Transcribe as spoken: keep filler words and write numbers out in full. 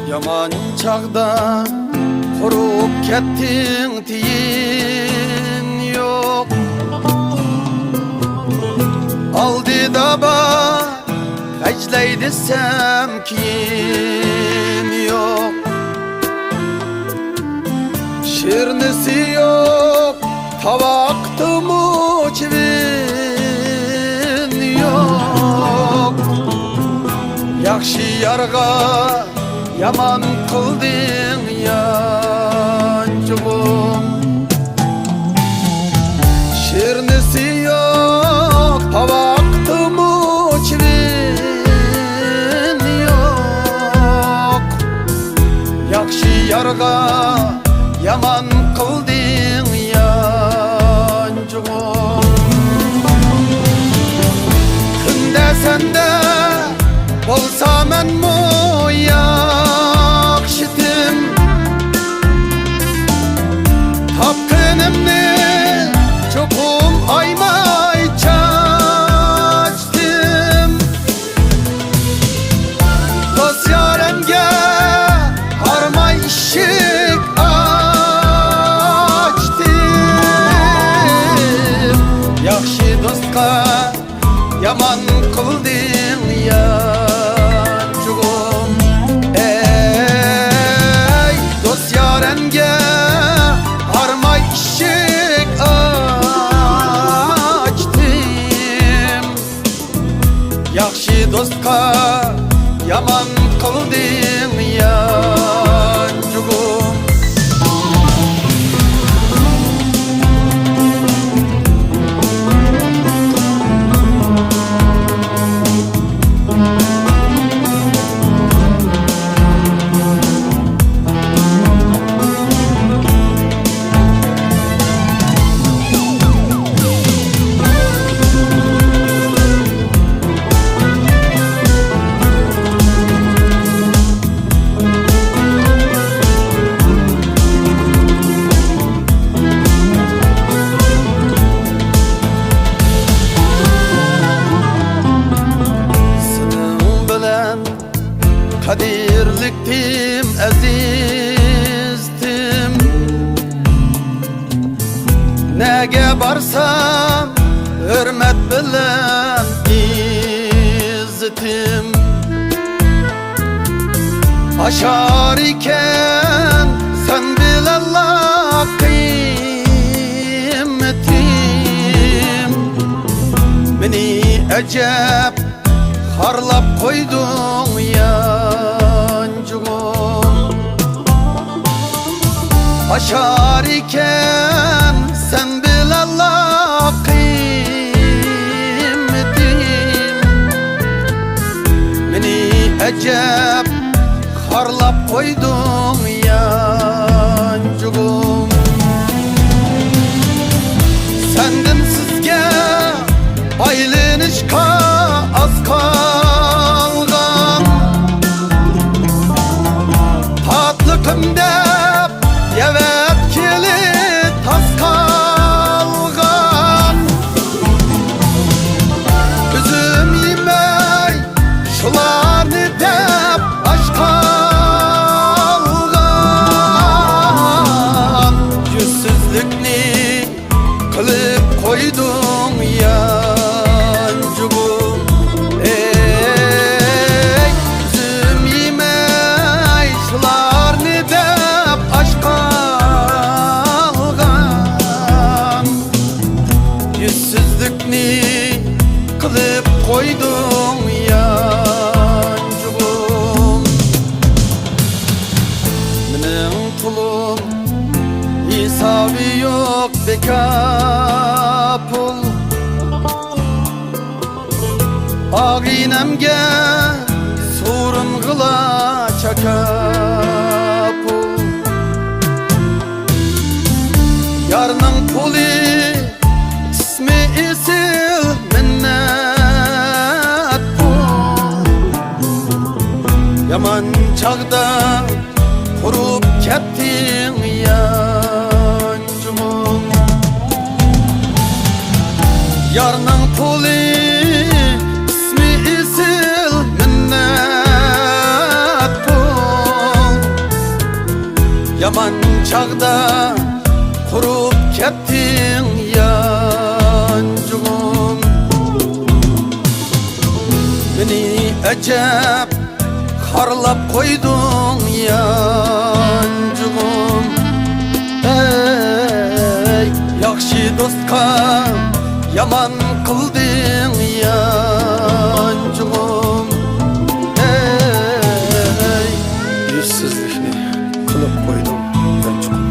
يامان چاغدا قۇرۇپ كەتتىڭ، تىيىن يوق. ئالدىدا بار، خەجلەي دېسەم، كىيىم يوق. شىرنىسى يوق، تاۋاقتىمۇ چىۋىن يوق. ياخشى يارغا يامان قىلدىڭ، يانچۇقۇم. شىرنىسى يوق، تاۋاقتىمۇ چىۋىن يوق. ياخشى يارغا يامان قىلدىڭ، يانچۇقۇم. كۈندە سەندە بولسا مەنمۇ ياخشىتىم. تاپقىنىمنى چوقۇم ئايىماي چاچتىم. دوست يارەمگە ھارماي ئىشىك ئاچتىم. ياخشى دوستقا يامان قىلدىڭ، يانچۇقۇم. ئەي، دوست يارەمگە ھارماي ئىشىك ئاچتىم. ياخشى دوستقا يامان قىلدىڭ، يانچۇقۇم. سېنىڭ بىلەن قەدىرلىكتىم، ئەزىزتىم. نەگە بارسام ھۆرمەت بىلەن ئىززىتىم. ئاشار ئىكەن سەن بىلەنلا قىممىتىم. مېنى ئەجەب خارلاپ قويدۇڭ، يانچۇقۇم. ئاشار ئىكەن سەن بىلەنلا قىممىتىم. مېنى ئەجەب خارلاپ قويدۇڭ، يانچۇقۇم. سەندىن سىزگە ئايلىنىشقا ئاز قالغان، تاتلىقىم دەپ يەۋەتكىلى تاس قالغان. ئۆزۈم يېمەي شۇلارنى دەپ ئاچ قالغان. يۈزسىزلىكنى قىلىپ قويدۇڭ، يانچۇقۇم. ئەي، ئۆزۈم يېمەي شۇلارنى دەپ پۇلۇڭ ھېسابى يوق بىكار پۇل. ئاغىنەمگە سورۇنغىلا چاكار پۇل. يارنىڭ پۇلى ئىسمى ئېسىل مىننەت پۇل. يامان چاغدا قۇرۇپ كەتتىڭ يانچۇقۇم. يارنىڭ پۇلى ئىسمى ئېسىل مىننەت پۇل. يامان چاغدا قۇرۇپ كەتتىڭ يانچۇقۇم. مېنى ئەجەب خارلاپ قويدۇڭ يانچۇقۇم. ئەي، ياخشى دوستقا يامان قىلدىڭ يانچۇقۇم. ئەي، يۈزسىزلىكنى قىلىپ قويدۇڭ يانچۇقۇم.